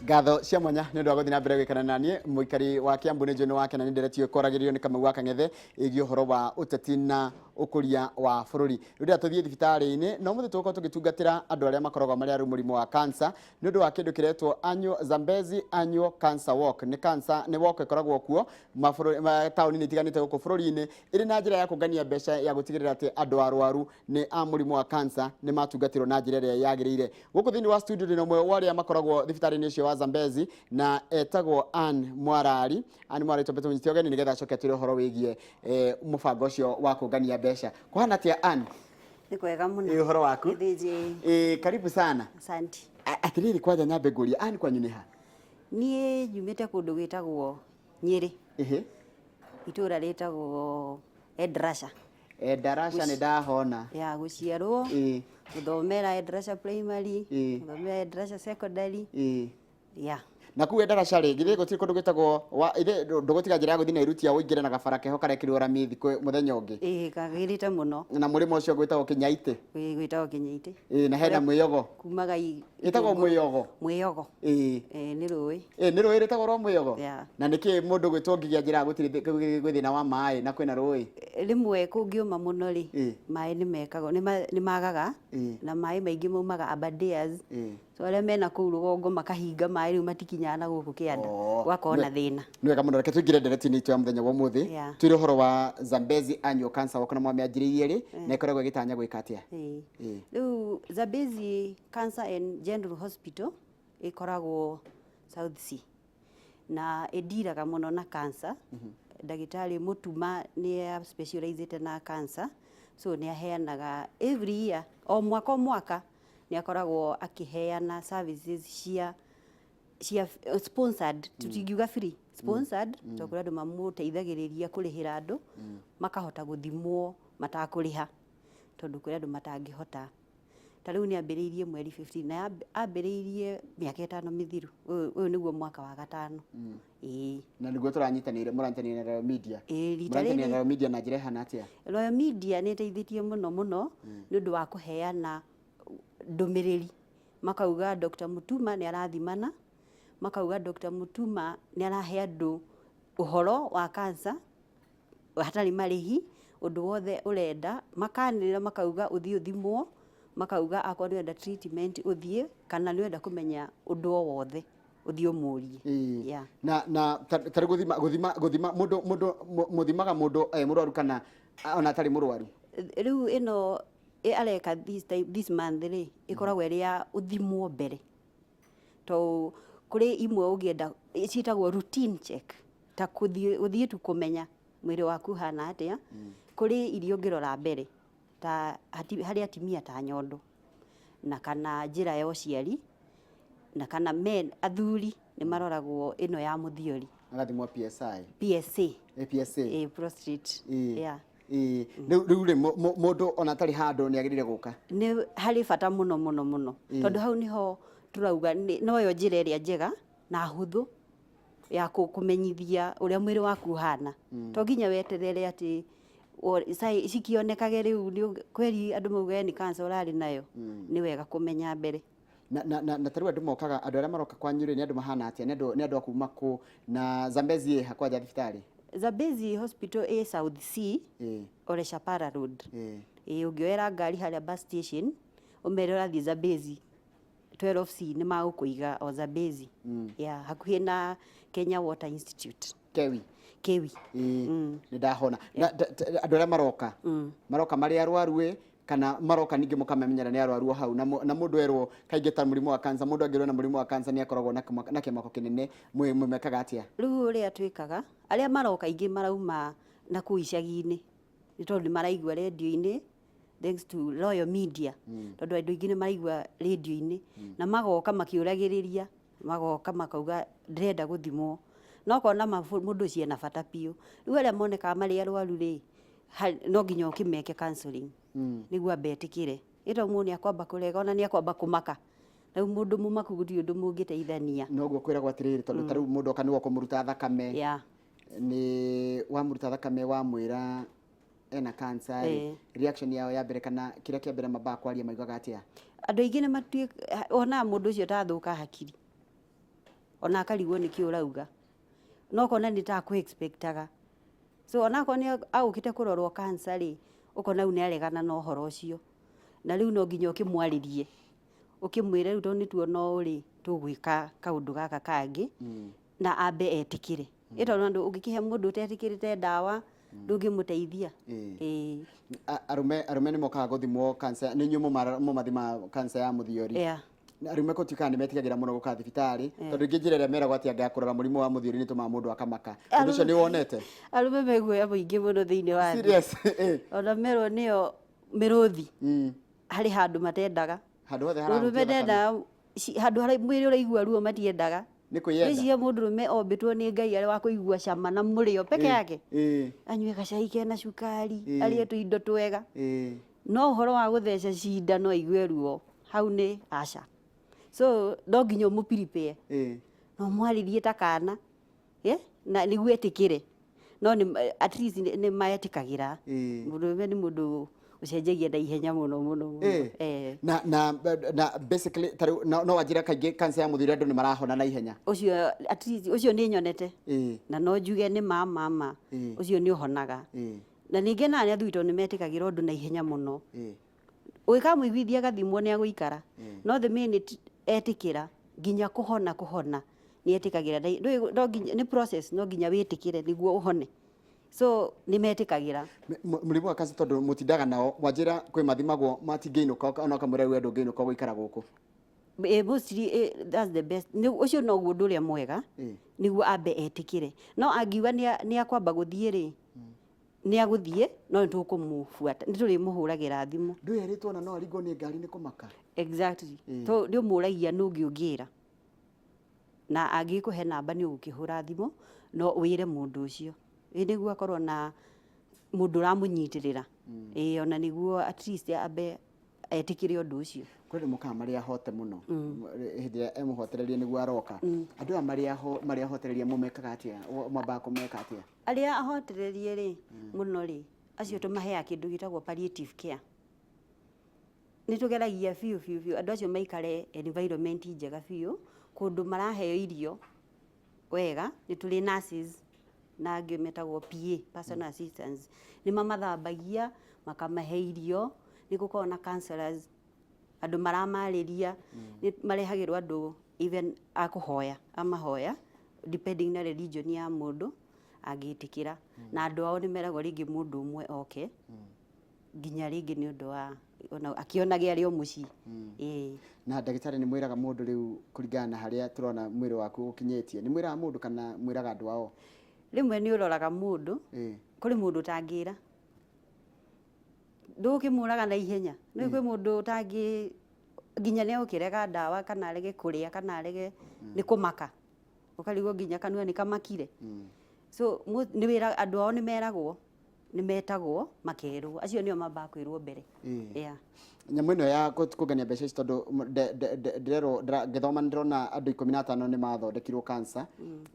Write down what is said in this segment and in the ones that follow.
Ngatho cia mwanya nĩ ũndũ wa gũthiĩ na mbere gwĩkana na niĩ. Mũikari wa Kiambu nĩ njũĩ nĩ wakena nĩ nderetio ĩkwaragĩrio nĩ Kamau wa Kang'ethe ĩgiĩ ũhoro wa ũteti na ũkũria wa bũrũri. Rĩu ndĩra tũthiĩ thibitarĩ-inĩ na ũmũthĩ tũgũkorwo tũgĩtungatĩra andũ arĩa makoragwo marĩ arwaru mũrimũ wa cancer nĩ ũndũ wa kĩndũ kĩretwo annual Zambezi Annual Cancer Walk. Nĩ cancer nĩ walk ĩkoragwo kuo mabũrũri taũni-inĩ itiganĩte gũkũ bũrũri-inĩ, ĩrĩ na njĩra ya kũngania mbeca ya gũtigĩrĩra atĩ andũ arwaru nĩ a mũrimũ wa cancer nĩ matungatĩrwo na njĩra ĩrĩa yagĩrĩire. Gũkũ thĩinĩ wa studio ndĩna ũmwe wa arĩa makoragwo thibitarĩ-inĩ ũcio wa Zambezi na etagwo Ann Mwarari. Ann Mwarari, twambe tũmũnyite ũgeni nĩgetha acoke atwĩre ũhoro wĩgiĩ mũbango ũcio wa kũngania mbeca. Kũhana atĩa, Ann? Nĩ kwega mũno. Ĩ, ũhoro waku? Gĩthĩnjĩ. Ĩ, karibu sana. Asante. Atĩrĩrĩ, kwanja nyambe ngũrie, Ann, kwanyu nĩ ha? Niĩ nyumĩte kũndũ gwĩtagwo Nyĩrĩ. Itũũra rĩtagwo Endrasha. Endarasha, nĩ ndahona. Ya gũciarwo, gũthomera Endrasha Primary, gũthomera Endrasha Secondary. Ya. Na kũu Endarasha rĩ, githĩ gũtirĩ kũndũ gwĩtagwo wa ithe ndũgũtiga njĩra ya gũthiĩ Nairutia ũingĩre na gabara keho karekĩrwo rami thikũ mũthenya ũngĩ? Ĩĩ, kagĩrĩte mũno. Na mũrĩmo ũcio gwĩtagwo Kĩnyaitĩ. Ĩĩ, gwĩtagwo Kĩnyaitĩ. Ĩĩ, na hena mwĩyogo. Kumaga Ĩtagwo mwĩyogo. Mwĩyogo. Ĩĩ. Ĩĩ, nĩ rũĩ. Ĩĩ, nĩ rũĩ rwĩtagwo rwa mwĩyogo. Yeah. Na nĩkĩ mũndũ gwĩtwo Ngigĩ anjĩraga gũtirĩ gwĩ thĩna wa maĩ na kwĩna rũĩ? Rĩmwe kũngĩũma mũno rĩ, maĩ nĩ mekagwo, nĩ magaga na maĩ maingĩ maumaga Aberdares. So arĩa mena kũu rũgongo makahinga maĩ, rĩu matikinyaga na gũkũ kĩanda. Gũgakorwo na thĩna. Nĩ wega mũno, reke tũingĩre ndereti-inĩ itũ ya mũthenya wa ũmũthĩ. Twĩre ũhoro wa Zambezi Annual Cancer Walk na mwamĩanjĩrĩirie rĩ na ĩkoragwo ĩgĩtanya gwĩka atĩa? Rĩu Zambezi Cancer and General Hospital ĩkoragwo South C na ĩndiraga mũno na cancer. Ndagĩtarĩ Mũtuma nĩ specializĩte na cancer, so nĩ aheanaga every year, o mwaka o mwaka nĩ akoragwo akĩheana services cia sponsored, tũtingiuga free, sponsored, tondũ kũrĩ andũ mamũteithagĩrĩria kũrĩhĩra andũ makahota gũthimwo matakũrĩha, tondũ kũrĩ andũ matangĩhota. Ta rĩu nĩ ambĩrĩirie mweri 15 na ambĩrĩirie mĩaka 5 mĩthiru. Ũyũ nĩguo mwaka wa gatano. Ĩĩ. Na nĩguo tũranyitanĩire, mũranyitanĩire na Royal Media. Ĩĩ, rita Mũranyitanĩire rĩrĩ na Royal Media na njĩra ĩhana atĩa? Royal Media nĩ ĩteithĩtie mũno mũno nĩ ũndũ wa kũheana ndũmĩrĩri. Makauga Dr. Mutuma nĩ arathimana, makauga Dr. Mutuma nĩ arahe andũ ũhoro wa cancer hatarĩ marĩhi, ũndũ wothe ũrenda, makanĩrĩra makauga ũthiĩ ũthimwo, makauga akorwo nĩ ũrenda treatment ũthiĩ, kana nĩ ũrenda kũmenya ũndũ o wothe ũthiĩ ũmũrie. Yeah. Na tarĩ gũthima mũndũ mũthimaga mũndũ mũrwaru kana ona atarĩ mũrwaru? Rĩu ĩno areka this time, this month rĩ, ĩkoragwo ĩrĩ ya ũthimwo mbere. To kũrĩ imwe ũngĩenda ciĩtagwo routine check, ta gũthiĩ tu kũmenya mwĩrĩ waku ũhana atĩa. Kũrĩ iria ũngĩrora mbere ta harĩ atumia ta nyondo na kana njĩra ya ũciari na kana men, athuri nĩ maroragwo ĩno ya mũthiori. Agathimwo PSI. PSA. PSA. Prostate. Yeah. Rĩu rĩ, mũndũ ona atarĩ handũ nĩ agĩrĩire gũka? Nĩ harĩ bata mũno mũno mũno. Tondũ hau nĩho tũrauga noyo njĩra ĩrĩa njega na hũthũ ya kũmenyithia ũrĩa mwĩrĩ waku ũhana. To nginya weterere atĩ cikĩonekage rĩu nĩ kweri andũ mauge nĩ cancer ũrarĩ nayo. Nĩ wega kũmenya mbere. Na tarĩu andũ mokaga, andũ arĩa maroka kwanyu rĩ, nĩ andũ mahana atĩa? Nĩ andũ a kuma kũ? Na Zambezi ĩ ha kwanja thibitarĩ? Zambezi Hospital ĩ South C, Ole Shapara Road. Ĩ, ũngĩoera ngari harĩa bus station, ũmere ũrathiĩ Zambezi 12C, nĩ magũkũiga o Zambezi. Yeah, hakuhĩ na Kenya Water Institute. Kewi. Kewi. Nĩ ndahona. Na andũ arĩa maroka marĩ arwaru ĩ, kana maroka ningĩ mũkamamenyera nĩ arwaru o hau? Na mũndũ erwo kaingĩ ta mũrimũ wa cancer, mũndũ angĩrwo na mũrimũ wa cancer nĩ akoragwo na kĩmako kĩnene, mũmekaga atĩa? Rĩu ũrĩa twĩkaga, arĩa maroka aingĩ marauma na kũu icagi-inĩ, nĩ tondũ nĩ maraigua rendio-inĩ, thanks to Royal Media, tondũ andũ aingĩ nĩ maraigua rendio-inĩ, na magoka makĩũragĩrĩria, magoka makauga ndĩrenda gũthimwo, na ũkona mũndũ ũcio ena bata biũ. Rĩu arĩa monekaga marĩ arwaru rĩ, no nginya ũkĩmeke counseling nĩguo ambe etĩkĩre. Ĩto mũndũ nĩ akwamba kũrega, ona nĩ akwamba kũmaka. Rĩu mũndũ mũmaku gũtirĩ ũndũ mũngĩteithania. Noguo kwĩragwo atĩrĩrĩ, tondũ ta rĩu mũndũ oka nĩwe ũkũmũruta thakame. Nĩ wamũruta thakame wamwĩra ena cancer rĩ, reaction yao ya mbere kana kĩrĩa kĩa mbere mambaga kwaria maugaga atĩa? Andũ aingĩ nĩ matuĩka, wonaga mũndũ ũcio ta athũka hakiri. Ona akarigwo nĩkĩ ũrauga, no ũkona nĩ ta akũ expectaga. So onakorwo nĩ agũkĩte kũrorwo cancer rĩ, ũkona rĩu nĩ aregana na ũhoro ũcio, na rĩu no nginya ũkĩmwarĩrie, ũkĩmwĩre rĩu tondũ nĩ tuona ũũ rĩ, tũgwĩka kaũndũ gaka kangĩ, na ambe etĩkĩre. Ĩ tondũ andũ ũngĩkĩhe mũndũ ũtetĩkĩrĩte ndawa, ndũngĩmũteithia. Ĩĩ. Arũme nĩ mokaga gũthimwo cancer, nĩ inyuĩ mũmathimaga cancer ya mũthiori? Yeah. Arũme gũtuĩkaga nĩ metigagĩra mũno gũka thibitarĩ, tondũ rĩngĩ njĩra ĩrĩa meragwo atĩ anga kũrora mũrimũ wa mũthiori nĩ tũmaga mũndũ akamaka. Ũndũ ũcio nĩ wonete? Arũme me guoya mũingĩ mũno thĩinĩ wa thĩ. Serious? Ona merwo nĩyo mĩrũthi, harĩ handũ matendaga. Handũ hothe Mũndũrũme harahutio thakame. ndendaga handũ harĩa mwĩrĩ ũraigua ruo matiendaga. Nĩ kwĩyenda. Wĩcirie mũndũrũme ombĩtwo nĩ Ngai arĩ wa kũigua cama na mũrĩo peke yake. Anyue gacai kena cukari, arĩe tũindo twega. No ũhoro wa gũtheca cindano aigue ruo, hau nĩ aca. So no nginya ũmũ prepare. Na ũmwarĩrie ta kana, na nĩguo etĩkĩre. No nĩ, at least nĩ metĩkagĩra. Mũndũrũme nĩ mũndũ ũcenjagia na ihenya mũno mũno mũno. Na basically ta rĩu no wanjĩra kaingĩ cancer ya mũthiori andũ nĩ marahona na ihenya? Ũcio at least ũcio nĩ nyonete. Na no njuge nĩ ma ma ma. Ũcio nĩ ũhonaga. Na ningĩ na arĩa athuri tondũ nĩ metĩkagĩra ũndũ na ihenya mũno. Ũgĩkamũiguithia gathimwo nĩ agũikara. No the minute etĩkĩra nginya kũhona kũhona nĩ etĩkagĩra. Ndũĩ no nginya nĩ process, no nginya wĩtĩkĩre nĩguo ũhone. So nĩ metĩkagĩra. Mũrimũ wa cancer tondũ mũtindaga nao, mwanjĩra kwĩ mathimagwo matingĩinũka, ona ũkamwĩra we ndũngĩinũka ũgũikara gũkũ. Mostly, that's the best. Nĩ ũcio noguo ũndũ ũrĩa mwega, nĩguo ambe etĩkĩre. No angiuga nĩ akwamba gũthiĩ rĩ, nĩ agũthiĩ, no nĩ tũkũmũbuata, nĩ tũrĩmũhũragĩra thimũ. Ndwĩrĩtwo ona no aringwo nĩ ngari nĩ kũmaka. Exactly. To nĩ ũmũragia nũ ũngĩ ũngĩra. Na angĩkũhe namba nĩ ũgũkĩhũra thimũ, no wĩre mũndũ ũcio. Ĩ nĩguo akorwo na mũndũ ũramũnyitĩrĩra. Ĩ ona nĩguo at least ambe etĩkĩre ũndũ ũcio. Kwĩ andũ mokaga marĩ ahote mũno, hĩndĩ ĩrĩa emũhotererie nĩguo aroka. Andũ aya marĩ ahotererie mũmekaga atĩa? Mwambaga kũmeka atĩa? Arĩa ahotererie rĩ, mũno rĩ, acio tũmaheaga kĩndũ gĩtagwo palliative care. Nĩ tũgeragia biũ biũ biũ andũ acio maikare environment njega biũ, kũndũ maraheo irio wega. Nĩ tũrĩ nurses na angĩ metagwo PA, personal assistants, nĩ mamathambagia, makamahe irio. Nĩ gũkoragwo na counselors, andũ maramarĩria, nĩ marehagĩrwo andũ even a kũhoya, a mahoya, depending na religion ya mũndũ angĩtĩkĩra. Na andũ ao nĩ meragwo rĩngĩ mũndũ ũmwe oke, nginya rĩngĩ nĩ ũndũ wa ona akĩonage arĩ o mũciĩ. Ĩĩ. Na ndagĩtarĩ nĩ mwĩraga mũndũ rĩu kũringana na harĩa tũrona mwĩrĩ waku ũkinyĩtie, nĩ mwĩraga mũndũ kana mwĩraga andũ ao? Rĩmwe nĩ ũroraga mũndũ, kũrĩ mũndũ ũtangĩra. Ndũgũkĩmũraga na ihenya. Nĩ kwĩ mũndũ ũtangĩ, nginya nĩ egũkĩrega ndawa kana arege kũrĩa kana arege nĩ kũmaka. Ũkarigwo nginya kanua nĩ kamakire. So nĩ wĩra, andũ ao nĩ meragwo, nĩ metagwo makerwo. Acio nĩo mambaga kwĩrwo mbere. Yeah. Nyamũ ĩno ya kũngania mbeca ici tondũ ndĩrerwo, ngĩthoma nĩ ndĩrona andũ 15 nĩ mathondekirwo cancer.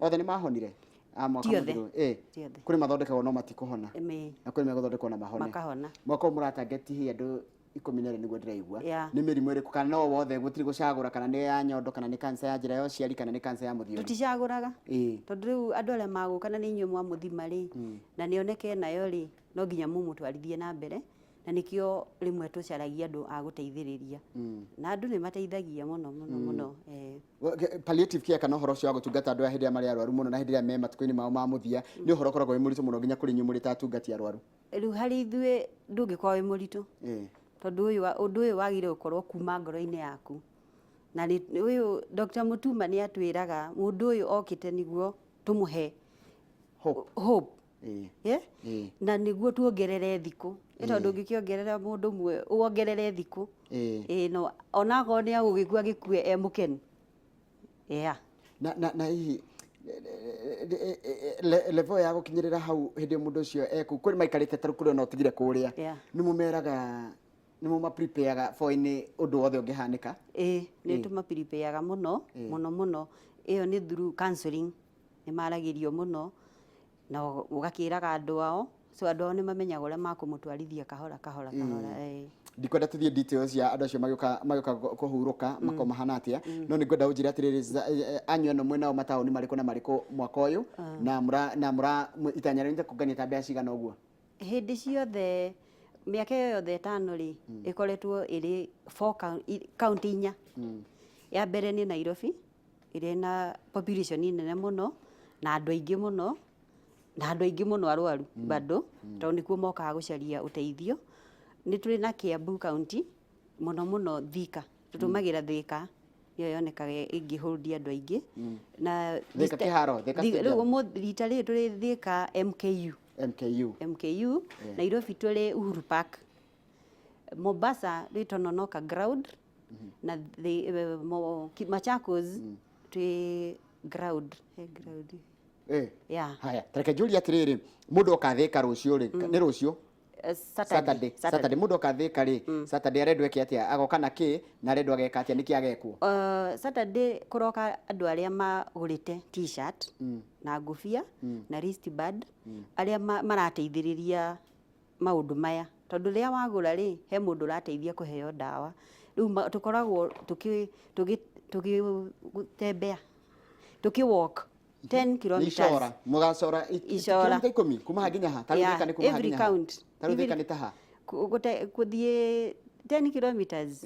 Othe nĩ mahonire? A mwaka Ti othe. mũthiru. Ti othe. Kũrĩ mathondekagwo no matikũhona. Ĩmĩ. Na kũrĩ megũthondekwo na mahone. Makahona. Mwaka ũyũ mũratangeti hihi andũ 12 nĩguo ndĩraigua. Yeah. Nĩ mĩrimũ ĩrĩkũ kana no wothe gũtirĩ gũcagũra kana nĩ ya nyondo kana nĩ cancer ya njĩra ya ũciari kana nĩ cancer ya mũthiori? Tũticagũraga. Tondũ rĩu andũ arĩa magũka na nĩ inyuĩ mwamũthima rĩ, na nĩ oneke nayo rĩ, no nginya mũmũtwarithie na mbere, na nĩkĩo rĩmwe tũcaragia andũ a gũteithĩrĩria. Na andũ nĩ mateithagia mũno mũno mũno. Palliative care kana ũhoro ũcio wa gũtungata andũ aya hĩndĩ ĩrĩa marĩ arwaru mũno na hĩndĩ ĩrĩa me matukũ-inĩ mao ma mũthia, nĩ ũhoro ũkoragwo wĩ mũritũ mũno nginya kũrĩ inyuĩ mũrĩ ta atungati arwaru? Rĩu harĩ ithuĩ ndũngĩkorwo wĩ mũritũ. Tondũ ũndũ ũyũ wagĩrĩire gũkorwo kuma ngoro-inĩ yaku. Na ũyũ Dr. Mutuma nĩ atwĩraga mũndũ ũyũ okĩte nĩguo tũmũhe Hope. Hope. Yeah? Na nĩguo tuongerere thikũ. Ĩ tondũ ũngĩkĩongerera mũndũ ũmwe, wongerere thikũ. No, onakorwo nĩ agũgĩkua agĩkue e mũkenu. Yeah. Na hihi, level ya gũkinyĩrĩra hau hĩndĩ ĩyo mũndũ ũcio ekũu, kũrĩ maikarĩte ta rĩu kũrĩ ona ũtigire kũrĩa. Nĩ mũmeraga, nĩ mũma-prepareaga for any ũndũ wothe ũngĩhanĩka? Ĩĩ, nĩ tũma-prepareaga mũno, mũno mũno. Ĩyo nĩ through counseling, nĩ maragĩrio mũno, na ũgakĩraga andũ ao, so andũ ao nĩ mamenyaga ũrĩa makũmũtwarithia kahora kahora kahora. Ndikwenda tuthiĩ details ya andũ acio magĩũka magĩũka kũhurũka makorwo mahana atĩa, no nĩ ngwenda ũnjĩre atĩrĩrĩ, anyu ĩno mwĩnao mataũni marĩkũ na marĩkũ mwaka ũyũ, na mũra na mũra itanya rĩanyu kũngania ta mbeca cigana ũguo? Hĩndĩ ciothe, mĩaka ĩyo yothe 5 rĩ, ĩkoretwo ĩrĩ four county inya. Ya mbere nĩ Nairobi, ĩrĩa ĩna population nene mũno na andũ aingĩ mũno, na andũ aingĩ mũno arwaru bado, tondũ nĩkuo mokaga gũcaria ũteithio. Nĩ tũrĩ na Kiambu County, mũno mũno Thika. Tũtũmagĩra Thika, nĩyo yonekaga ĩngĩhold andũ aingĩ. Na Thika kĩharo, Thika rĩu Stadium. Ũmũthĩ rita rĩrĩ tũrĩ Thika MKU. MKU. MKU. Nairobi tũrĩ Uhuru Park. Mombasa rĩ Tononoka ground, na Machakos twĩ ground. He ground. Yeah. Haya, tareke njũrie atĩrĩrĩ, mũndũ oka Thika rũciũ rĩ, nĩ rũciũ? Saturday. Saturday. Saturday mũndũ oka Thika rĩ, Saturday arendwo eke atĩa? Agoka na kĩ na arendwo ageka atĩa? Nĩkĩ agekwo? Saturday kũroka andũ arĩa magũrĩte T-shirt na ngũbia na wristband, arĩa marateithĩrĩria maũndũ maya, tondũ rĩrĩa wagũra rĩ, he mũndũ ũrateithia kũheo ndawa. Rĩu tũkoragwo tũgĩtembea, tũkĩ walk 10 Nĩ kilometers. Icora mũgacora Icora. kilomita 10 kuma ha nginya ha? Tarĩu Yeah, Thika nĩ kuma ha every nginya ha? count. Tarĩu Thika nĩ ta ha? Gũthiĩ 10 kilometers.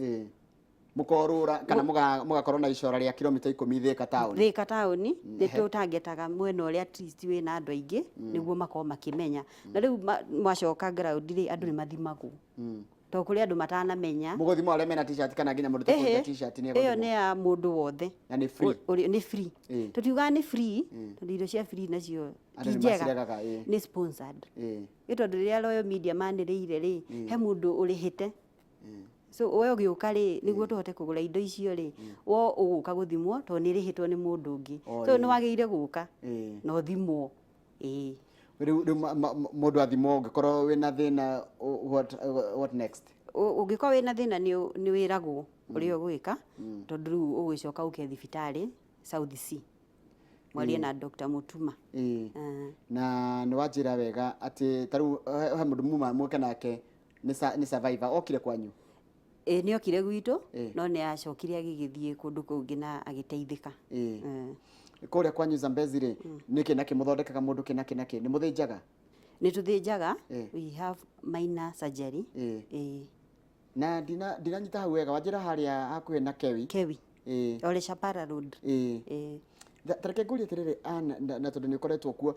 Mũkorũra kana mũgakorwo na icora rĩa kilomita 10 Thika taũni? Thika taũni nĩ tũtangetaga mwena ũrĩa at least wĩna andũ aingĩ, nĩguo makorwo makĩmenya. Na rĩu mwacoka ground rĩ, andũ nĩ mathimagwo, tondũ kũrĩ andũ matanamenya. Mũgũthimwo arĩa mena T-shirt kana nginya mũndũ ũtakũgũrĩte T-shirt nĩ Ĩyo egũthimwo? Nĩ ya mũndũ wothe. Na nĩ free? Nĩ free. Tũtiugaga nĩ free, tondũ irio cia free nacio Andũ ti nĩ njega. maciregaga, ĩĩ. Nĩ sponsored. Nĩ tondũ rĩrĩa Royal Media manĩrĩire rĩ, he mũndũ ũrĩhĩte. So we ũgĩũka rĩ, nĩguo tũhote kũgũra indo icio rĩ, wo ũgũka gũthimwo tondũ nĩ ĩrĩhĩtwo nĩ mũndũ ũngĩ. Oh, So nĩ wagĩrĩire gũka na ũthimwo. Ĩĩ. Rĩu mũndũ athimwo, ũngĩkorwo wĩna thĩna, what next? Ũngĩkorwo wĩna thĩna, nĩ wĩragwo ũrĩa ũgwĩka, tondũ rĩu ũgũcoka ũke thibitarĩ South C mwarie na Dr. Mutuma. Na nĩ wanjĩra wega atĩ tarĩu he mũndũ muma mũke nake nĩ survivor okire kwanyu? Ĩĩ, nĩ okire gwitũ, no nĩ acokire agĩgĩthiĩ kũndũ kũngĩ na agĩteithĩka. Kũrĩa kwanyu Zambezi rĩ, nĩkĩ nakĩ mũthondekaga mũndũ, kĩ nakĩ nakĩ? Nĩ mũthĩnjaga? Nĩ tũthĩnjaga. We have minor surgery. Ĩĩ. Na ndinanyita hau wega, wanjĩra harĩa hakuhĩ na Kewi? Kewi. Ole Chapara Road. Ĩĩ. Tareke ngũrie atĩrĩrĩ, Ann, na tondũ nĩ ũkoretwo kuo,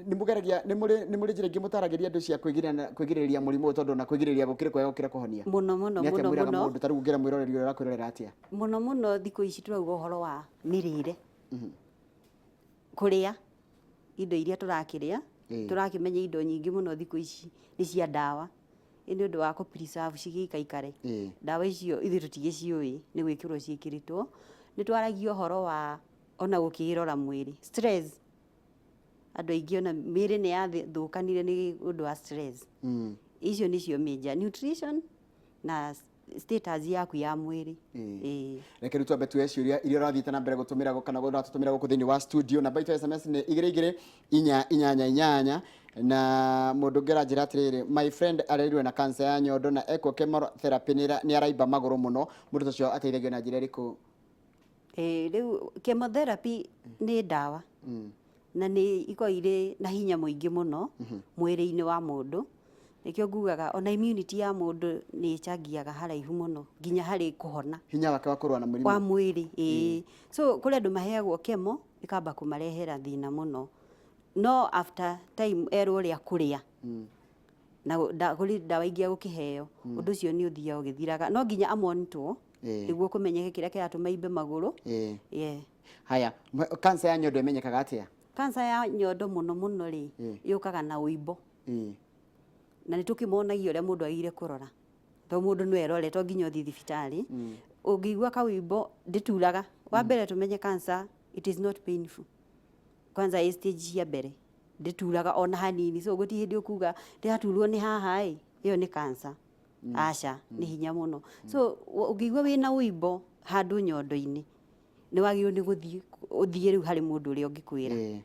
nĩ mũgeragia, nĩ mũrĩ njĩra ingĩ mũtaragĩria andũ cia kwĩgirĩrĩria mũrimũ ũyũ, tondũ ona kwĩgirĩrĩria gũkĩrĩ kwega gũkĩra kũhonia? Mũno mũno. Nĩ atĩa Mũno mwĩraga mũno. mũndũ? Tarĩu ũngĩra mwĩroreri ũrĩa ũrakwĩrorera atĩa? Mũno mũno thikũ ici tũrauga ũhoro wa mĩrĩre, kũrĩa indo iria tũrakĩrĩa. Tũrakĩmenya indo nyingĩ mũno thikũ ici nĩ cia ndawa. Ĩ nĩ ũndũ wa kũ preserve cigĩikaikare. Ndawa icio ithuĩ tũtigĩciũĩ nĩ gwĩkĩrwo ciĩkĩrĩtwo. Nĩ twaragia ũhoro wa ona gũkĩrora mwĩrĩ, stress. Andũ aingĩ ona mĩĩrĩ nĩ yathũkanire nĩ ũndũ wa stress. Icio nĩcio major: nutrition na status yaku ya mwĩrĩ. Ĩĩ. Reke rĩu twambe tuoe ciũria iria ũrathiĩte na mbere gũtũmĩra kana ũratũtũmĩra gũkũ thĩinĩ wa studio. Namba itũ ya SMS nĩ 22488. Na mũndũ ũngĩ aranjĩra atĩrĩrĩ, "My friend arerirwe na cancer ya nyondo na ekwo chemotherapy, nĩ araimba magũrũ mũno. Mũndũ ta ũcio ateithagio na njĩra ĩrĩkũ?" Rĩu chemotherapy nĩ ndawa na nĩ ikoragwo irĩ na hinya mũingĩ mũno mwĩrĩ-inĩ wa mũndũ. Nĩkĩo ngugaga ona immunity ya mũndũ nĩ ĩchangiaga haraihu mũno nginya harĩ kũhona. Hinya wake wa kũrũa na mũrimũ. Wa mwĩrĩ, ĩĩ. So kũrĩ andũ maheagwo chemo ĩkamba kũmarehera thĩna mũno, no after time erwo ũrĩa kũrĩa na kũrĩ ndawa ingĩ egũkĩheo, ũndũ ũcio nĩ ũthiaga ũgĩthiraga. No nginya amonitwo nĩguo kũmenyeke kĩrĩa kĩratũma imbe magũrũ. Yeah. Haya, cancer ya nyondo ĩmenyekaga atĩa? Cancer ya nyondo mũno mũno rĩ, yũkaga na ũimbo. Na nĩ tũkĩmonagia ũrĩa mũndũ agĩrĩire kũrora, to mũndũ no erore, to nginya ũthiĩ thibitarĩ. Ũngĩigua kaũimbo, ndĩturaga. Wa mbere tũmenye cancer, it is not painful. Kwanza ĩ stage cia mbere ndĩturaga ona hanini, so gũtirĩ hĩndĩ ũkuga ndĩraturwo nĩ haha ĩ, ĩyo nĩ cancer. Aca, nĩ hinya mũno. So ũngĩigua wĩna ũimbo handũ nyondo-inĩ. Nĩ wagĩrĩirwo nĩ gũthiĩ ũthiĩ rĩu harĩ mũndũ ũrĩa ũngĩkwĩra.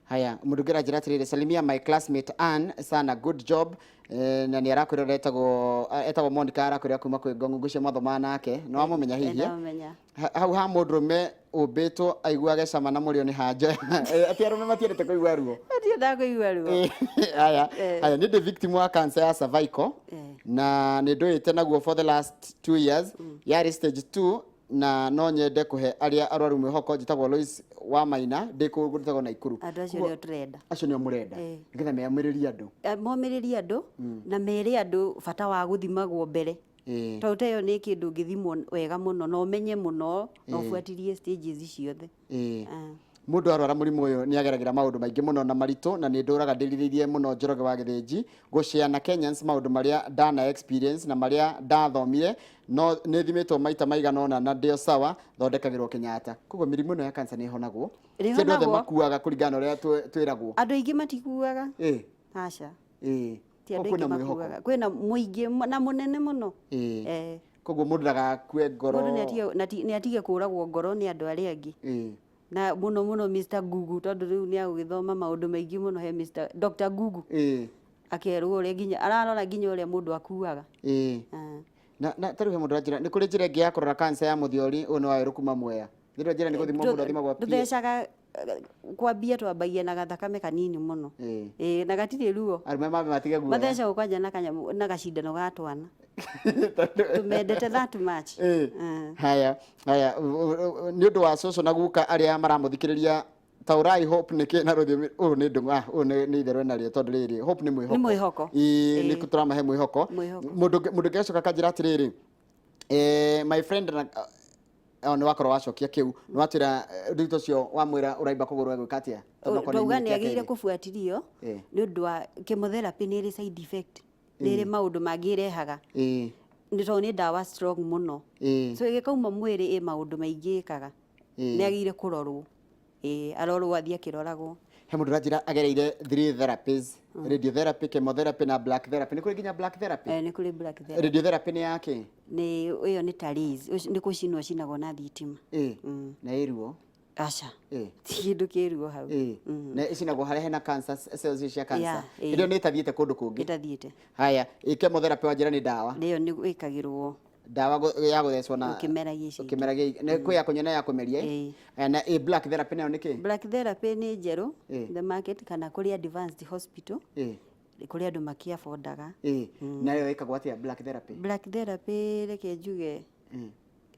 Haya, mũndũ ũngĩ aranjĩra atĩrĩrĩ, "Salimia my classmate Ann sana, good job." Na nĩ arakwĩra ũrĩa etagwo Monica, arakwĩra kuma kwĩ Ngong'u, ngwĩciria mwathomaga nake, nĩ wamũmenya hihi, eh? Ndamenya. Hau ha mũndũrũme ũmbĩtwo aiguage cama na mũrĩo nĩ hanjo. Atĩ arũme matiendete kũigua ruo. Matiendaga kũigua ruo. Haya. Haya, nĩ ndĩ victim wa cancer ya cervical na nĩ ndũĩte naguo for the last 2 years, yarĩ stage 2, na no nyende kũhe arĩa arwaru mwĩhoko. Njĩtagwo Lois wa Maina, ndĩ kũndũ gwĩtagwo Naikuru. Andũ acio nĩo tũrenda. Acio nĩo mũrenda nĩgetha meyamũrĩrie andũ. Momĩrĩrie andũ na mere andũ bata wa gũthimagwo mbere, tondũ ta ĩyo nĩ kĩndũ ũngĩthimwo wega mũno na ũmenye mũno na ũbuatirie stages ciothe. Mũndũ arwara mũrimũ ũyũ nĩ ageragĩra maũndũ maingĩ mũno na maritũ, na nĩ ndũraga ndĩrirĩirie mũno Njoroge wa Gĩthĩnji gũshare na Kenyans maũndũ marĩa ndana experience na marĩa ndathomire. No nĩ thimĩtwo maita maigana ũna na ndĩo sawa, thondekagĩrwo Kenyatta. Koguo mĩrimũ ĩno ya cancer nĩ ĩhonagwo? Ti andũ othe Ĩhonagwo. makuaga kũringana na ũrĩa twĩragwo. Andũ aingĩ matikuaga. Aca. Ti andũ Koguo aingĩ kwĩna mwĩhoko. makuaga, kwĩna mũingĩ na mũnene mũno. Koguo mũndũ ndagakue ngoro. Mũndũ nĩ atige kũragwo ngoro nĩ andũ arĩa angĩ, na mũno mũno Mr Google, tondũ rĩu nĩ agũgĩthoma maũndũ maingĩ mũno he Mr Dr Google, akerwo ũrĩa nginya ararora nginya ũrĩa mũndũ akuaga. Na tarĩu he mũndũ aranjĩra nĩ kũrĩ njĩra ĩngĩ ya kũrora cancer ya mũthiori. Ũyũ nĩ wawerũ kuma Mwea. Nĩ njĩra nĩ gũthimwo, mũndũ athimagwo PA. Tũthecaga kwambia, twambagia na gathakame kanini mũno. Ĩĩ, na gatirĩ ruo. Arũme mambe matige guoya. Mathecagwo kwanja na kanyamũ na gacindano ga twana, tumendete that much. Haya haya, nĩ ũndũ wa cũcũ na guka arĩa maramũthikĩrĩria, taũrai hope nĩ kĩ na rũthiomi ũyũ nĩ ndũng'ũ. Ũyũ nĩ itherũ enarĩo, tondũ rĩrĩ, hope nĩ mwĩhoko. Nĩ mwĩhoko. Ĩĩ, nĩ tũramahe mwĩhoko. Mwĩhoko. Mũndũ ũngĩ acoka akanjĩra atĩrĩrĩ, my friend na nĩ wakorwo wacokia kĩu, nĩ watwĩra rĩu ũcio wamwĩra ũraimba kũgũrũ egwĩka atĩa? Tondũ okorwo nĩ Twauga nĩ nyeki agĩrĩire akerĩ. kũbuatĩrio nĩ ũndũ wa chemotherapy nĩ ĩrĩ side effect, nĩ ĩrĩ maũndũ mangĩ ĩrehaga, nĩ tondũ nĩ ndawa strong mũno. So ĩgĩkauma mwĩrĩ ĩ maũndũ maingĩ ĩkaga. Nĩ agĩrĩire kũrorwo, ĩĩ, arorwo, athiĩ akĩroragwo. He mũndũ ũranjĩra agereire three therapies, radiotherapy, chemotherapy na black therapy. Nĩ kũrĩ nginya black therapy? Nĩ kũrĩ black therapy. Radiotherapy nĩ yake? Nĩ ĩyo nĩ ta rays, nĩ gũcinwo cinagwo na thitima. Na ĩ ruo? Aca. Ti kĩndũ kĩ ruo hau. Na ĩcinagwo harĩa hena cancer cells cia cancer? Yeah, ĩĩ. Ĩyo nĩ ĩtathiĩte kũndũ kũngĩ. Ĩtathiĩte. Haya, ĩ chemotherapy wanjĩra nĩ ndawa? Nĩyo nĩ ĩkagĩrwo. Ndawa ya gũthecwo na ũkĩmeragia ici ingĩ. Ũkĩmeragia nĩ kwĩ ya kũnyua na ya kũmeria, eh? Ĩĩ. Haya, na ĩ black therapy nayo nĩ kĩ? Black therapy nĩ njerũ the market kana kũrĩ advanced hospital, kũrĩ andũ makĩafondaga. Nayo ĩkagwo atĩa black therapy? Black therapy, reke njuge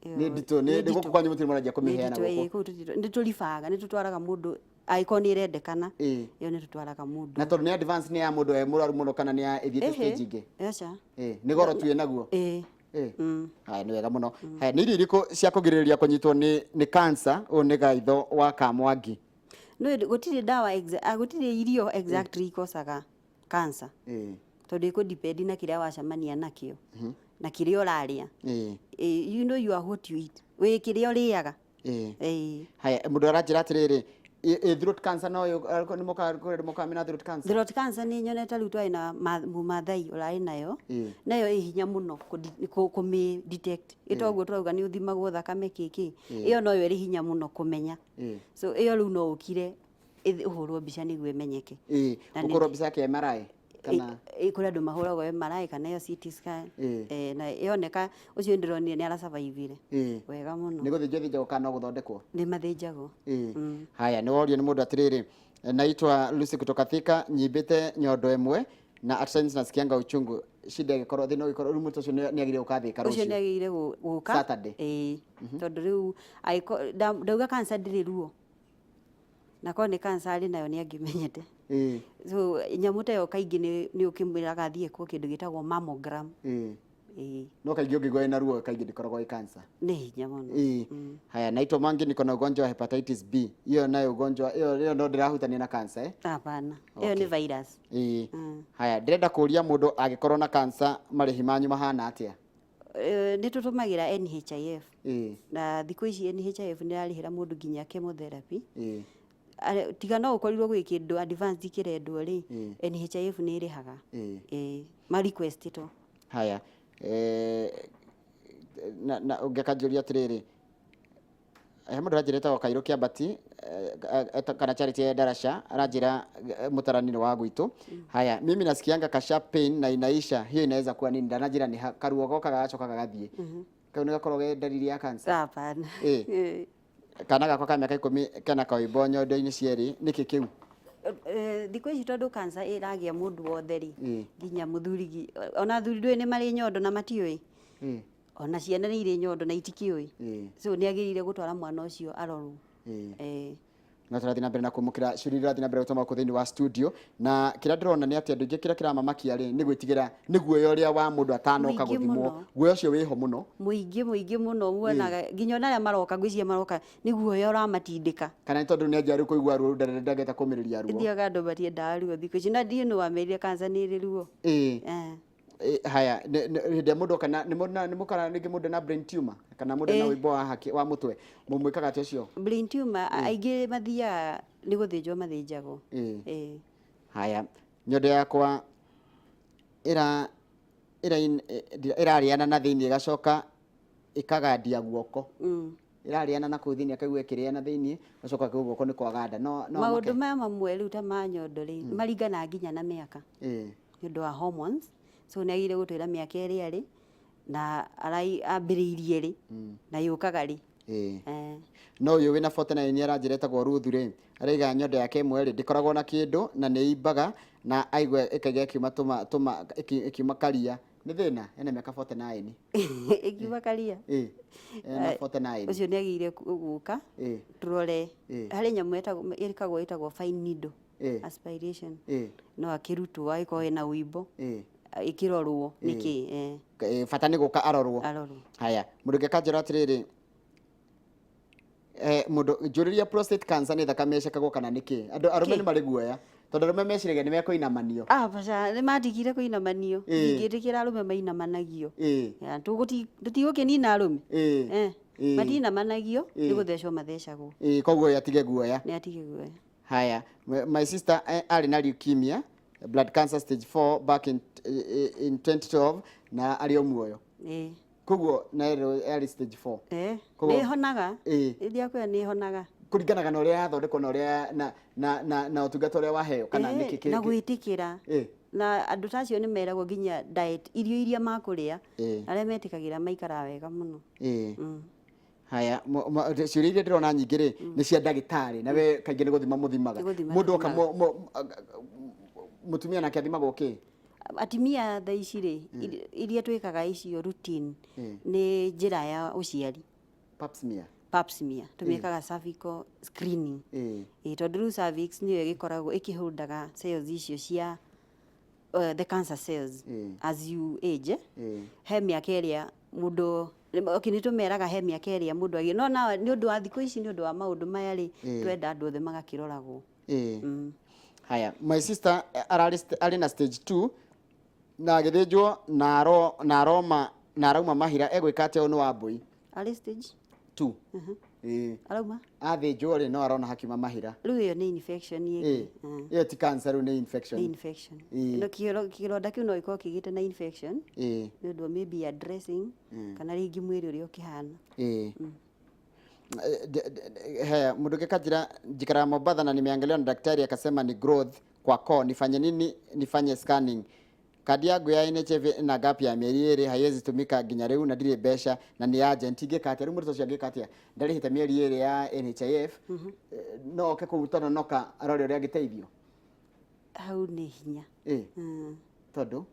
ĩyo Nĩ nditũ, nĩ nditũ. gũkũ kwanyu mũtirĩ mũranjia Nĩ kũmĩheana nditũ, gũkũ? ĩĩ, kũu nĩ tũribaga, nĩ tũtwaraga mũndũ angĩkorwo nĩ ĩrendekana. Ĩyo nĩ tũtwaraga mũndũ. Na tondũ nĩ advance, nĩ ya mũndũ e mũrwaru mũno kana nĩ ya ĩthiĩte stage ĩngĩ? Aca. Nĩ goro tu ĩnaguo? Ĩĩ. Haya, nĩ wega mũno. Haya, nĩ irio irĩkũ cia kũgirĩrĩria kũnyitwo nĩ cancer? Ũyũ nĩ Gaitho wa Kamwangi. No gũtirĩ ndawa gũtirĩ irio exactly ikocaga cancer, tondũ ĩkũ depend na kĩrĩa wacemania nakĩo na kĩrĩa ũrarĩa. You know you are what you eat, wĩ kĩrĩa ũrĩaga. Haya, mũndũ aranjĩra atĩrĩrĩ, throat cancer no nĩ mokaga kũrĩ andũ mokaga mena throat cancer? Throat cancer nĩ nyonete rĩu twarĩ na mũmathai ũrarĩ nayo. Nayo ĩ hinya mũno kũmĩ detect, ĩtoguo tũrauga nĩ ũthimagwo thakame kĩkĩ, ĩyo noyo ĩrĩ hinya mũno kũmenya. So ĩyo rĩu no ũkire ũhũrwo mbica nĩguo ĩmenyeke. Na Ũkũrwo mbica yake MRI kana? Kũrĩ andũ mahũragwo MRI kana ĩyo CT scan. Na yoneka, ũcio ndĩronire nĩ arasurvivire wega mũno. Nĩ gũthĩnjwo ĩthĩnjagwo kana no gũthondekwo? Nĩ mathĩnjagwo. Haya, nĩ worio nĩ mũndũ atĩrĩrĩ, naitwa Lucy kutoka Thika, nyimbĩte nyondo ĩmwe na at times nasikianga uchungu, shida ĩgĩkorwo thĩna ũgĩkorwo rĩu mũndũ ũcio nĩ agĩrĩire gũka Thika Ũcio nĩ rũciũ? agĩrĩire gũka Saturday. Ĩĩ, tondũ rĩu ndauga cancer ndĩrĩ ruo, na korwo nĩ cancer arĩ nayo nĩ angĩmenyete. So nyamũ ta ĩyo kaingĩ nĩ ũkĩmwĩraga athiĩ ekwo kĩndũ gĩtagwo mammogram. Ĩĩ. No kaingĩ ũngĩigua wĩna ruo kaingĩ ndĩkoragwo ĩ cancer. Nĩ hinya mũno. Haya, naitwa Mangi, niko na ugonjwa wa hepatitis B. Hiyo nayo ugonjwa hiyo hiyo ndo ndĩrahutania na cancer, eh? Hapana, ĩyo nĩ virus. Haya, ndĩrenda kũria mũndũ angĩkorwo na cancer, marĩhi manyu mahana atĩa? Nĩ tũtũmagĩra NHIF. Na thikũ ici NHIF nĩ ĩrarĩhĩra mũndũ nginya chemotherapy. Tiga no ũkorirwo gwĩ kĩndũ advanced kĩrendwo rĩ, NHIF nĩ ĩrĩhaga. Ĩĩ, ma request to. Haya, na ũngĩkanjũria atĩrĩrĩ, He mũndũ aranjĩra etagwo Kairũ Kĩambati, kana Charity ya Darasha, aranjĩra mũtarani nĩ wa gwitũ. Haya, mimi nasikianga ka sharp pain na inaisha, hiyo inaweza kuwa nini? Ndananjĩra nĩ karuo gokaga gacoka gagathiĩ. Kau nĩ gakoragwo ge ndariri ya cancer? Hapana. Kana gakwa ka mĩaka 10 kena kaũimbo nyondo-inĩ cierĩ, nĩkĩ kĩu? Thikũ ici tondũ cancer ĩragĩa mũndũ wothe rĩ, nginya mũthuri, ona athuri ndũĩ nĩ marĩ nyondo na matiũĩ. Ona ciana nĩ irĩ nyondo na itikĩũĩ. So nĩ agĩrĩire gũtwara mwana ũcio arorwo. No tũrathiĩ na mbere na kwamũkĩra ciũria iria irathiĩ na mbere gũtũma gũkũ thĩinĩ wa studio, na kĩrĩa ndĩrona nĩ atĩ andũ aingĩ kĩrĩa kĩramamakia rĩ nĩ gwĩtigĩra, nĩ guoya ũrĩa wa mũndũ atanoka Mũingĩ gũthimwo. mũno. Guoya ũcio wĩho mũno. Mũingĩ, mũingĩ mũno, muonaga nginya ona arĩa maroka, ngwĩciria maroka nĩ guoya ũramatindĩka. Kana nĩ tondũ nĩ anjia rĩu kũigua ruo ndangĩhota kũmĩrĩria ruo. Thiaga andũ matiendaga ruo thikũ ici, na ndiũĩ nũ wamerire cancer nĩ ĩrĩ ruo. Haya, hĩndĩ ĩrĩa mũndũ oka na, nĩ mũkara rĩngĩ mũndũ na brain tumor, kana mũndũ na ũimbo wa haki, wa mũtwe, mũmwĩkaga atĩa ũcio? Brain tumor, aingĩ mathiaga nĩ gũthĩnjwo mathĩnjagwo. Haya, nyondo yakwa ĩrarĩana na thĩinĩ ĩgacoka ĩkagandia guoko. Ĩrarĩana na kũu thĩinĩ, akaigua ĩkĩrĩana thĩinĩ, gacoka akaigua guoko nĩ kwaganda. No, no Maũndũ amake. maya mamwe rĩu ta ma nyondo rĩ, maringanaga nginya na mĩaka. Nĩ ũndũ wa hormones. So nĩ agĩrĩire gũtwĩra mĩaka ĩrĩa arĩ, na ambĩrĩirie rĩ, na yũkaga rĩ. No ũyũ wĩna 49 nĩ aranjĩra etagwo Ruth rĩ, araiga nyondo yake ĩmwe rĩ, ndĩkoragwo na kĩndũ na nĩ ĩimbaga na aigua ĩkaiga ĩkiuma tũma, tũma, ĩkiuma karia. Nĩ thĩna, ena mĩaka 49. Ĩkiuma karia? Ena 49. Ũcio nĩ agĩrĩire gũka, tũrore. Harĩ nyamũ ĩkagwo ĩtagwo fine needle aspiration. No akĩrutwo agĩkorwo ena ũimbo. Ĩkĩrorwo nĩkĩ, Bata nĩ gũka arorwo. Arorwo. Haya, mũndũ ũngĩ akanjĩra atĩrĩrĩ, mũndũ njũrĩria prostate cancer nĩ thakame ĩcekagwo kana nĩ kĩ? Andũ arũme Kĩ? nĩ marĩ guoya, tondũ arũme meciragia nĩ mekũinamanio. Baca, nĩ matigire kũinamanio. Ndingĩtĩkĩra arũme mainamanagio. Ya, tũtigũkĩnina arũme. Matinamanagio, nĩ gũthecwo mathecagwo. Koguo atige guoya. Nĩ atige guoya. Haya, my sister arĩ na leukemia, blood cancer stage 4 back in 2012 na arĩ o muoyo. Koguo na arĩ stage 4. Koguo Nĩ ĩhonaga. Ĩrĩa kwĩra nĩ ĩhonaga. Kũringanaga na ũrĩa yathondekwo na ũrĩa na ũtungata ũrĩa waheo kana nĩkĩ kĩngĩ? Na gwĩtĩkĩra. Na andũ ta acio nĩ meragwo nginya diet, irio iria makũrĩa, arĩa metĩkagĩra maikaraga wega mũno. Haya, ciũria iria ndĩrona nyingĩ rĩ, nĩ cia ndagĩtarĩ, na we kaingĩ nĩ gũthima mũthimaga. Nĩ gũthima Mũndũ oka tũthimaga. mũtumia nake athimagwo kĩ? Atumia thaa ici rĩ, iria twĩkaga icio routine, nĩ njĩra ya ũciari. Pap smear. Pap smear. Tũmĩkaga cervical screening. Tondũ rĩu cervix nĩyo ĩgĩkoragwo ĩkĩhũndaga cells icio cia the cancer cells as you age. He mĩaka ĩrĩa mũndũ, okay, nĩ tũmeraga he mĩaka ĩrĩa mũndũ agĩ-, no na nĩ ũndũ wa thikũ ici, nĩ ũndũ wa maũndũ maya rĩ, twenda andũ othe magakĩroragwo. Haya, my sister arĩ na stage 2 na agĩthĩnjwo na na aroma, na arauma mahira, egwĩka atĩa? Ũyũ nĩ wa mbũi. Arĩ stage 2. Arauma? Athĩnjwo rĩ, no arona hakiuma mahira. Rĩu ĩyo nĩ infection ĩngĩ. Ĩyo ti cancer, rĩu nĩ infection. Nĩ infection. No kĩronda kĩu no gĩkorwo kĩgĩte na infection. Nĩ ũndũ wa maybe ya dressing, kana rĩngĩ mwĩrĩ ũrĩa ũkĩhana. Haya, mũndũ ũngĩ akanjĩra, njikaraga Mombatha na nimeangaliwa na daktari akasema ni growth kwa koo, nifanye nini? Nifanye scanning. Kadi yangu ya NHIF ina gap ya mĩeri 2, haiwezi tumika nginya rĩu na ndirĩ mbeca na nĩ urgent, ingĩka atĩa? Rĩu mũndũ ũcio angĩka atĩa? Ndarĩhĩte mĩeri 2 ya NHIF, no oke kũu Tononoka arore ũrĩa angĩteithio? Hau nĩ hinya. Tondũ?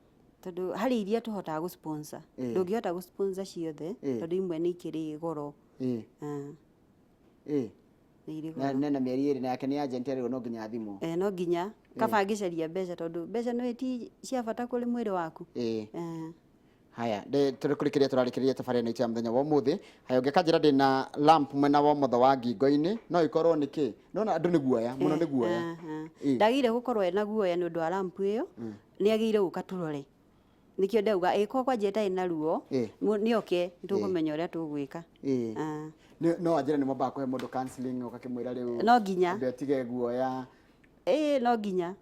Tondũ harĩ iria tũhotaga gũ-sponsor. Ndũngĩhota gũ-sponsor ciothe, tondũ imwe nĩ ikĩrĩ goro. Nĩ irĩ goro. Na mĩeri 2 na yake nĩ urgent, arĩrwo no nginya athimwo. No nginya. Kaba angĩcaria mbeca, tondũ mbeca no ti cia bata kũrĩ mwĩrĩ waku. Haya, tũrĩ kũrĩkĩrĩria, tũrarĩkĩrĩria tabarĩra ĩno itũ ya mũthenya wa ũmũthĩ. Haya, ũngĩ akanjĩra ndĩna lump mwena wa ũmotho wa ngingo-inĩ, no ĩkorwo nĩ kĩ? Nĩwona andũ nĩ guoya, mũno nĩ guoya. Ndagĩrĩire gũkorwo ena guoya nĩ ũndũ wa lump ĩyo, nĩ agĩrĩire gũka tũrore. Nĩkĩo ndauga, ĩkorwo kwanja ĩtarĩ na ruo, nĩoke, nĩtũkũmenya ũrĩa tũgwĩka. No anjĩra nĩ mwambaga kũhe mũndũ counseling, ũgakĩmwĩra rĩu No nginya. ambe atige guoya. No nginya.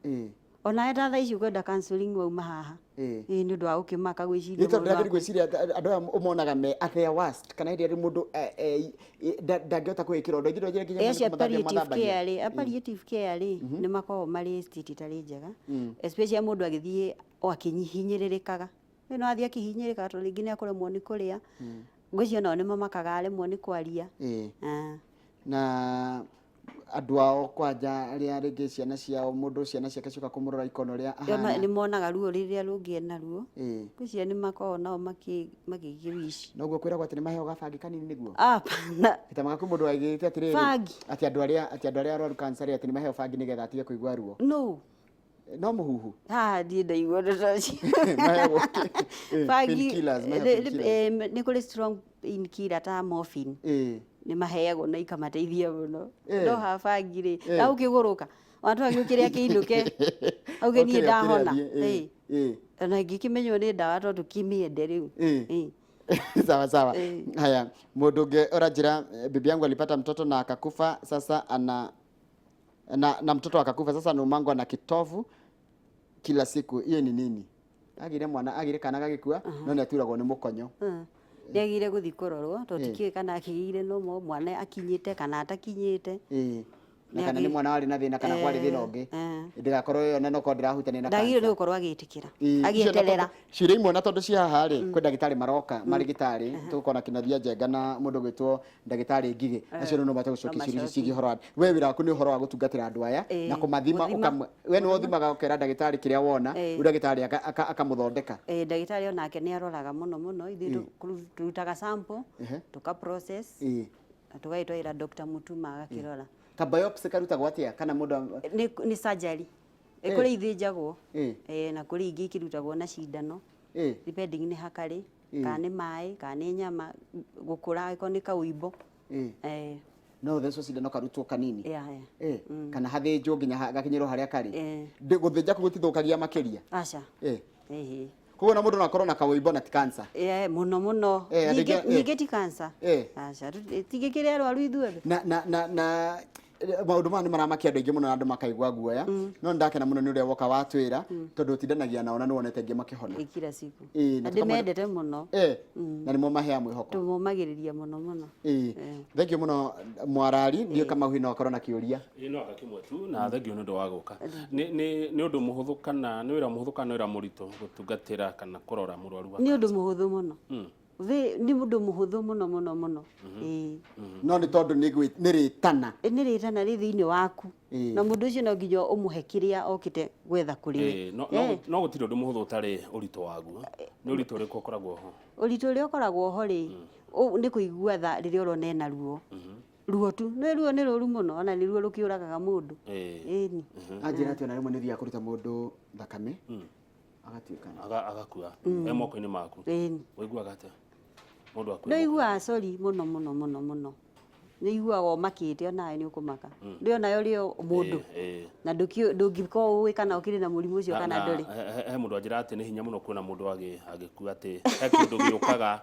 Onawe ta thaa ici ũkwenda counseling wauma haha. Ĩĩ, nĩ ũndũ wa gũkĩmaka gwĩciria Nĩ tondũ maũndũ ndĩrathiĩ maku. gwĩciria atĩ andũ aya ũmonaga me at their worst, kana hĩndĩ ĩrĩa mũndũ ndangĩhota kwĩĩkĩra ũndũ, aingĩ ndonjire nginya Ĩ acio nĩ kũmathambia palliative mathambagia. care rĩ, a palliative care rĩ, nĩ makoragwo marĩ state ĩtarĩ njega, especially mũndũ agĩthiĩ o akĩhinyĩrĩrĩkaga. Ĩ no athiĩ akĩhinyĩrĩrĩkaga tondũ rĩngĩ nĩ akũremwo nĩ kũrĩa, ngwĩciria onao nĩ mamakaga aremwo nĩ kwaria. Ah. Na andũ ao kwanja arĩa rĩngĩ ciana ciao, mũndũ ciana ciake cioka kũmũrora ikona ũrĩa ahana. Nĩ monaga ruo rĩrĩa rũngĩ enaruo. Ngwĩciria nĩ makoragwo nao makĩwish. Noguo kwĩragwo atĩ nĩ maheo gabangi kanini nĩguo? Hapana. Gĩtamaga kwĩ mũndũ waigĩte atĩrĩrĩ, Bangi. atĩ andũ arĩa arwaru cancer rĩ, atĩ nĩ maheo bangi nĩgetha atige kũigua ruo. No. No mũhuhu. Haha ndiĩ ndaigua ndeto icio. Maheagwo Bangi painkillers, maheo painkillers. Nĩ kũrĩ strong painkiller ta morphine. Nĩ maheagwo na ikamateithia mũno. No ha bangi rĩ, na ũkĩgũrũka ona twagĩũkĩre akĩinũke auge niĩ Okĩre, okĩre ndahona. athiĩ, Ona ingĩkĩmenywo nĩ ndawa tondũ kĩmĩende rĩu. Sawa sawa. Haya, mũndũ ũngĩ ũranjĩra, bibi yangu alipata mtoto na akakufa, sasa ana na mtoto akakufa, sasa anaumangwa na kitovu kila siku. Hiyo ni nini? Agire mwana, agire kana gagĩkua, no nĩ aturagwo nĩ mũkonyo. Nĩ agĩrĩire gũthiĩ kũrorwo tondũ tikĩũĩ kana akĩgĩire nomo mwana akinyĩte kana atakinyĩte. Na kana nĩ mwana warĩ na thĩna kana kwarĩ thĩna ũngĩ. Ndĩgakorwo ĩyo na nokorwo ndĩrahutania na Ndagĩrĩirwo nĩ cancer. gũkorwo agĩtĩkĩra, Icio na agĩeterera. tondũ ciũria imwe na tondũ cia haha rĩ, kwĩ ndagĩtarĩ maroka marĩ gĩtarĩ, tũgũkorwo na Kĩnathia Njenga na mũndũ ũgwĩtwo ndagĩtarĩ Ngigĩ. Acio no mahote gũcokia ciũria icio ciĩgiĩ ũhoro wa we wĩra waku nĩ ũhoro wa gũtungatĩra andũ aya na kũmathima, gũthima. We nĩwe ũthimaga ũkera ndagĩtarĩ kĩrĩa wona, rĩu ndagĩtarĩ akamũthondeka. Ndagĩtarĩ onake nĩ aroraga mũno mũno, ithuĩ tũrutaga sample, tũka process, na tũgagĩtwarĩra Dr. Mutuma agakĩrora. Ka biopsy karutagwo atĩa kana mũndũ Nĩ surgery. Kũrĩ ithĩnjagwo, na kũrĩ ingĩ ikĩrutagwo na cindano, depending nĩ hakarĩ, kana nĩ maĩ, kana nĩ nyama, gũkũra angĩkorwo nĩ kaũimbo. No thecwo cindano karutwo kanini. Yeah. Kana hathĩnjwo nginya gakinyĩrwo harĩa karĩ. Gũthĩnja kũu gũtithũkagia makĩria? Aca. Ĩhĩ. Koguo na mũndũ no akorwo na kaũimbo na ti cancer. Mũno mũno. Andũ Ningĩ aingĩ, ningĩ ti cancer. Aca, tingĩkĩrĩ arwaru ithuothe. Na maũndũ maya nĩ maramakia andũ aingĩ mũno na andũ makaigua guoya, no nĩ ndakena mũno nĩ ũrĩa woka watwĩra, tondũ ũtindanagia nao na nĩ wonete angĩ makĩhona. Ĩ, kila siku. Na Na tũkamwenda- ndĩmendete mũno. Na nĩmo maheaga mwĩhoko. Tũmomagĩrĩria mũno mũno. Thank you mũno Mwarari, ndiũĩ kama hihi no akorwo na kĩũria. Ĩ, no anga kĩmwe tu, na thengio nĩ ũndũ wa gũka. Nĩ ũndũ mũhũthũ kana nĩ wĩra mũhũthũ kana nĩ wĩra mũritũ gũtungatĩra kana kũrora mũrwaru wa Nĩ ũndũ mũhũthũ mũno. Nĩ ũndũ mũhũthũ mũno mũno mũno. No nĩ tondũ nĩ rĩtana. Nĩ rĩtana rĩ thĩinĩ waku. Na mũndũ ũcio no nginya ũmũhe kĩrĩa okĩte gwetha kũrĩ we. No gũtirĩ ũndũ mũhũthũ ũtarĩ ũritũ waguo. Nĩ ũritũ ũrĩkũ ũkoragwo ho? Ũritũ ũrĩa ũkoragwo ho rĩ, nĩ kũigua tha rĩrĩa ũrona ena ruo. Ruo tu. Nĩ ruo nĩ rũru mũno, ona nĩ ruo rũkĩũragaga mũndũ. Ĩni. Anjĩra atĩ ona rĩmwe nĩ ũthiaga kũruta mũndũ thakame, agatuĩka nĩ. Agakua. E moko-inĩ maku. Ĩni. Ũiguaga atĩa? Mũndũ akue. Nĩ ũiguaga sorry mũno mũno mũno mũno. Nĩ ũiguaga ũmakĩte onawe nĩ ũkũmaka. Ndĩ onawe ũrĩ o mũndũ. Na ndũngĩkorwo ũĩ kana ũkĩrĩ na mũrimũ ũcio kana ndũrĩ. He mũndũ anjĩra atĩ nĩ hinya mũno kuona mũndũ agĩkua atĩ he kĩndũ gĩũkaga,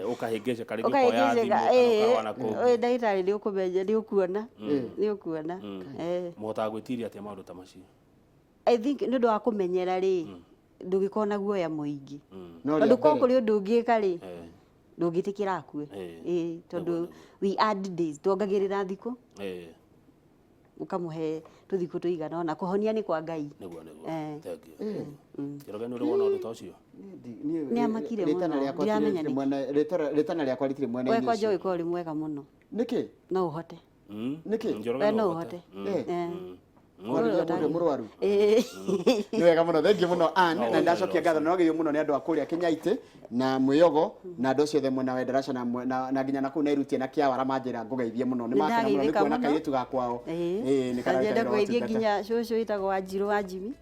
ũkahĩngĩcĩka rĩngĩ ũkoya Ũkahĩngĩcĩka, thimũ kana ũkarũa na kũngĩ. Ndagĩtarĩ nĩ ũkũmenya, nĩ ũkuona. Nĩ ũkuona. Mũhotaga gwĩtiria atĩa maũndũ ta macio? I think nĩ ũndũ wa kũmenyera rĩ, ndũgĩkorwo na guoya mũingĩ. No Tondũ rĩa korwo mbere. kũrĩ ũndũ ũngĩka rĩ, ndũngĩtĩkĩra akue. Tondũ we add days, tuongagĩrĩra thikũ. Ũkamũhe tũthikũ tũigana ũna, kũhonia nĩ kwa Ngai. Nĩguo, nĩguo. Thank you. Njoroge, nĩ ũrĩ wona ũndũ ta ũcio? Nĩ amakire mũno, ndiramenya nĩkĩ. Rĩtana rĩakwa rĩtirĩ mwena-inĩ We kwanja ũcio. ũgĩkorwo ũrĩ mwega mũno. Nĩkĩ? No ũhote. Nĩkĩ? Njoroge, We no no ũhote. ũhote. Kwarĩria mũndũ mũrwaru. Nĩ wega mũno, thank you mũno Ann, No, na ndacokia no, ngatho no geithio mũno nĩ andũ a kũrĩa Kĩnyaitĩ na Mwĩyogo na andũ acio othe mwena wa Endarasha na nginya na kũu Nairutia na Kĩawara manjĩra ngũgeithie mũno. Nĩ makena mũno nĩ Nĩndageithĩka kuona mũno. kairĩtu ga kwao. Nĩ Na nyende kararuta wĩra wa kũgeithia ũtungata. nginya cũcũ wĩtagwo Wanjirũ wa Jimmy.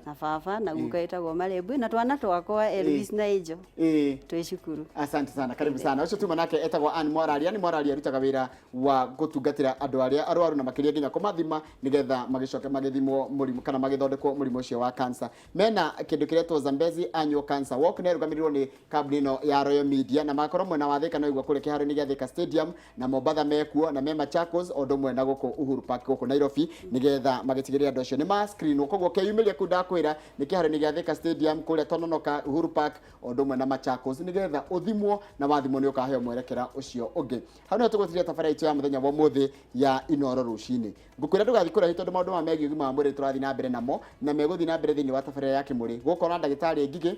Na baba na guka wĩtagwo Marembwe na twana twakwa Elvis na Angel. Twĩ cukuru. Asante sana, karibu sana. Ũcio tuma nake etagwo Ann Mwararia. Nĩ Mwararia arutaga wĩra wa gũtungatĩra andũ arĩa arwaru na makĩria nginya kũmathima nĩgetha magĩcoke Magĩcoke magĩthimwo mũrimũ kana magĩthondekwo mũrimũ ũcio wa cancer. Mena kĩndũ kĩretwo Zambezi Annual Cancer Walk na ĩrũgamĩrĩirwo nĩ kambuni ĩno ya Royal Media, na magakorwo mwena wa Thika no igua kũrĩa kĩharo-inĩ gĩa Thika Stadium, na Mombatha mekuo, na me Machakos o ũndũ ũmwe na gũkũ Uhuru Park gũkũ Nairobi, nĩgetha magĩtigĩrĩra andũ acio nĩ ma screenwo. Koguo keyumĩria kũu ndakwĩra nĩ kĩharo-inĩ gĩa Thika Stadium, kũrĩa Tononoka, Uhuru Park o ũndũ ũmwe na Machakos, nĩgetha ũthimwo, na wathimwo nĩ ũkaheo mwerekera ũcio ũngĩ. Hau nĩho tũgũtiria tabarĩra itũ ya mũthenya wa ũmũthĩ ya Inoro rũcinĩ. Ngũkwĩra ndũgathiĩ kũraihu tondũ maũndũ maya megiĩ ũgima wa mwĩrĩ tũrathiĩ na mbere namo, na megũthiĩ na mbere thĩinĩ wa tabarĩra ya Kĩmũrĩ. Gũkorwo na ndagĩtarĩ Ngigĩ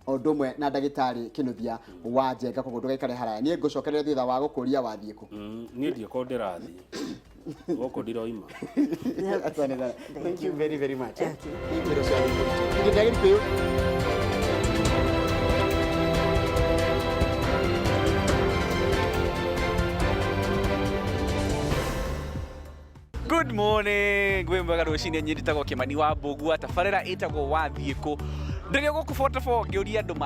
o ũndũ ũmwe na ndagĩtarĩ Kĩnuthia wa Njenga, koguo ndũgaikare haraya. Niĩ ngũcokerera thutha wa gũkũria wathiĩ kũ. Niĩ ndiĩko ndĩrathiĩ gũkũ ndiroima. Asante sana. Thank you very, very much. Thank you. Thank you. Good morning, gwĩ mwega rũcinĩ. Niĩ njĩtagwo Kĩmani wa Mbũgua, tabarĩra ĩtagwo Wathiĩ Kũ. Ndĩrĩ gũkũ 44 ngĩũria andũ.